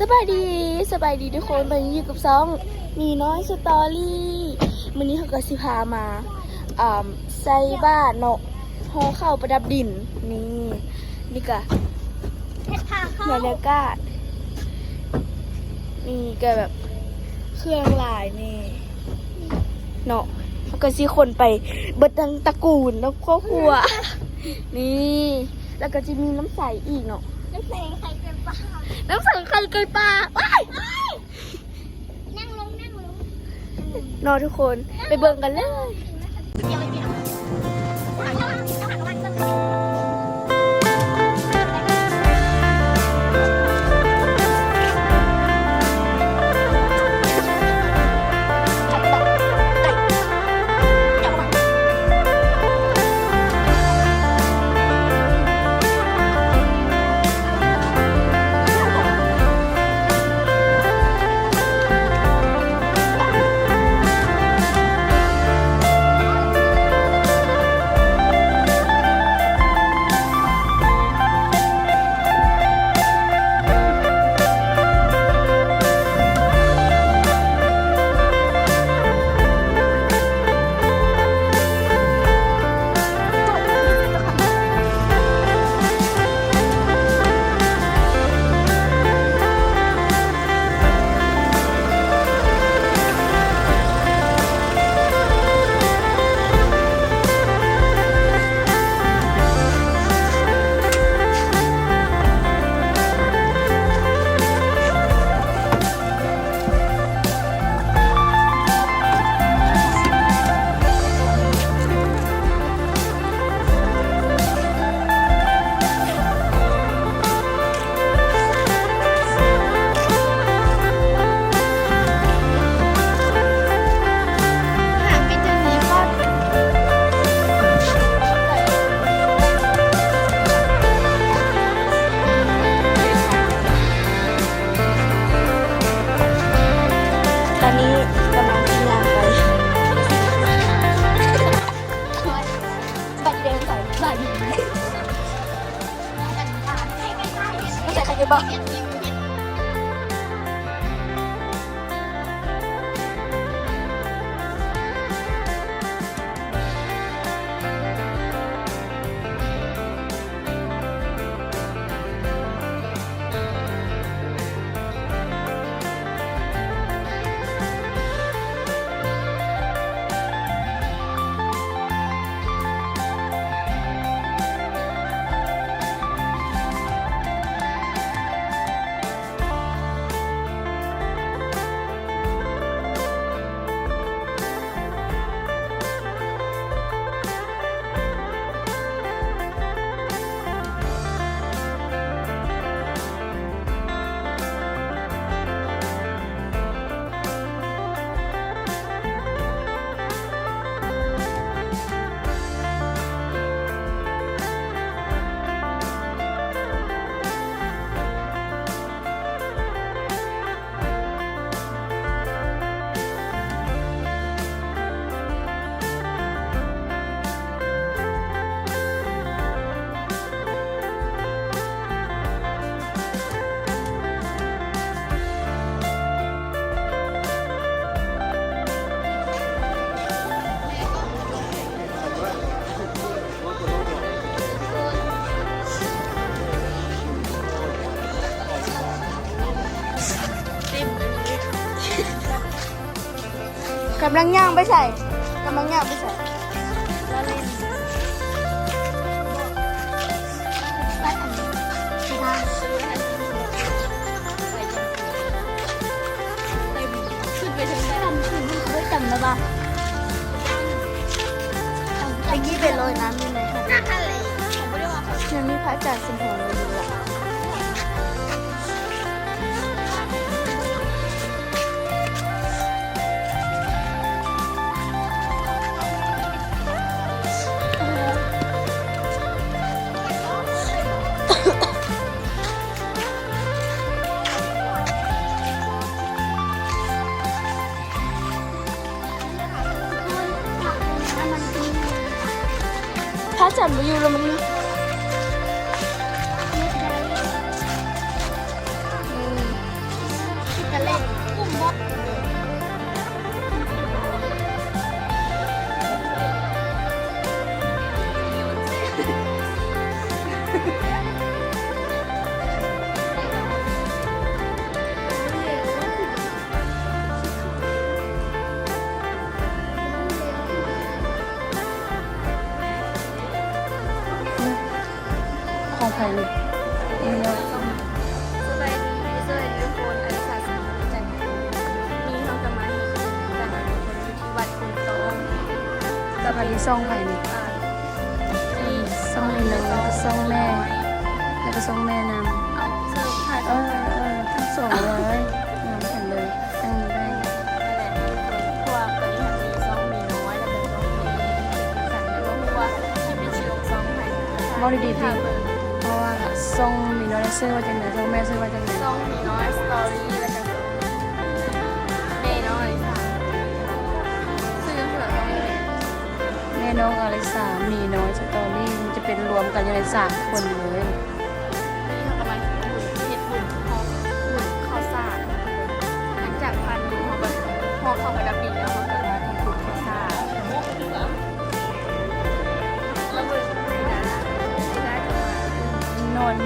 ສະບາຍດີ ສະບາຍດີທຸກຄົນ ຕອນນີ້ຢູ່ກັບຊ່ອງມີນ້ອຍສະຕໍຣີ. ມື້ນີ້ເຮົາກໍຊິພາມາ ອ່າ ໃສ່ບາດເນາະ ຫໍ່ເຂົ້າປະດັບດິນ. ນີ້ ນີ້ກະ ເຮັດພາເຂົ້າ ບັນຍາກາດ ນີ້ກະແບບເຄື່ອງຫຼາຍແນ່ເນາະ ເຮົາກໍຊິຂົນໄປເບິດທັງຕະກູນ ທັງຄອບຄົວ. ນີ້ ແລ້ວກໍຈະມີນ້ຳໃສອີກເນາະ ນ້ຳໃສໄຂ່ໄກ່ປ່າ ນ້ຳໃສໄຂ່ໄກ່ປ່າ. ວ້າຍ ນັ່ງລົງ ນັ່ງລົງ ເນາະທຸກຄົນ ໄປເບິ່ງກັນເລີຍ. ຕອນນີ້ກຳລັງຊິຍ່າງໄປ ບັດເດີນໄປ ບັດ ໃສ່ໄຂ່ໄກ່ບໍ່? ກຳລັງຍ່າງໄປໃສ? ກຳລັງຍ່າງໄປໃສ? ຂຶ້ນໄປເທິງໄດ້ ຈຳໄດ້ບໍ່? ຕະກີ້ໄປລອຍນ້ຳຢູ່ໃນທະເລ ມັນມີພະອາຈານສົມພອນຢູ່ລະ. ພະຈັນບໍ່ຢູ່ແລ້ວມັນ ອືມ. ອັນນີ້ຊ່ອງໃຜນີ້? ຊ່ອງມີນ້ອຍ ແລ້ວກໍຊ່ອງແມ່ ແລ້ວກໍຊ່ອງແມ່ນຳ. ເອີ ເອີ ທັງສອງເລີຍ ນຳກັນເລີຍ ຈັ່ງໄດ້. ເວົ້າດີໆ ເວົ້າດີໆ ເພາະວ່າຊ່ອງມີນ້ອຍຊື່ວ່າຈັ່ງໃດ ຊ່ອງແມ່ຊື່ວ່າຈັ່ງໃດ? ຊ່ອງມີນ້ອຍສະຕໍຣີ ແລ້ວກໍແມ່ນ້ອງອາລິສາ ຊື່ເພິ່ນວ່າ ແມ່ນ້ອງອາລິສາ ມີນ້ອຍສະຕໍຣີ ມັນຈະເປັນລວມກັນຢູ່ໃນສາມຄົນເລີຍ. ມື້ນີ້ເຮົາກໍມາເຮັດບຸນ ເຮັດບຸນເຂົ້າ ບຸນເຂົ້າສານ. ຫຼັງຈາກຜ່ານບຸນ ເຮົາກໍຫໍ່ເຂົ້າປະດັບດິນແລ້ວ ເຮົາກໍມາເຮັດບຸນເຂົ້າສານ. ນອນ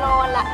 ນອນລະ.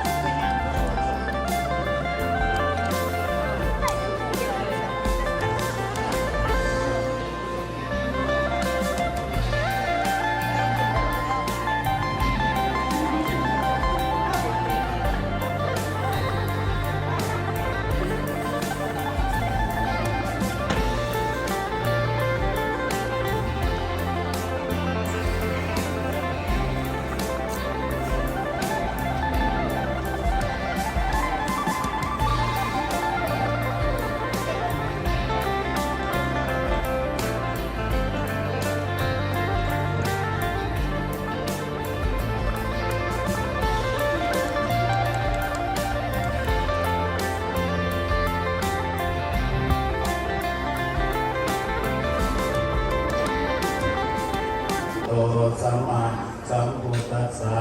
ໂຕ ສຳມາສຳພຸດທັດສະ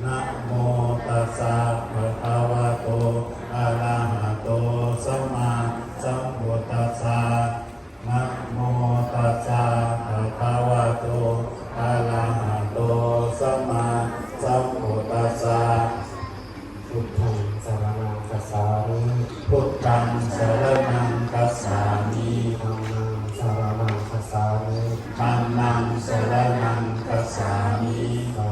ນະໂມຕັດສະ ພະຄະວະໂຕ ອະລະຫະໂຕ ສຳມາສຳພຸດທັດສະ ນະໂມຕັດສະ ພະຄະວະໂຕ ອະລະຫະໂຕ ສຳມາສຳພຸດທັດສະ. ພຸດທັງສະລະນັງຄັດສາມິ ພຸດທັງສະລະນັງຄັດສາມິ ທຳມັງສະລະນັງຄັດສາມິ ທຳມັງສະລະນັງຄັດສາມິ ສັງ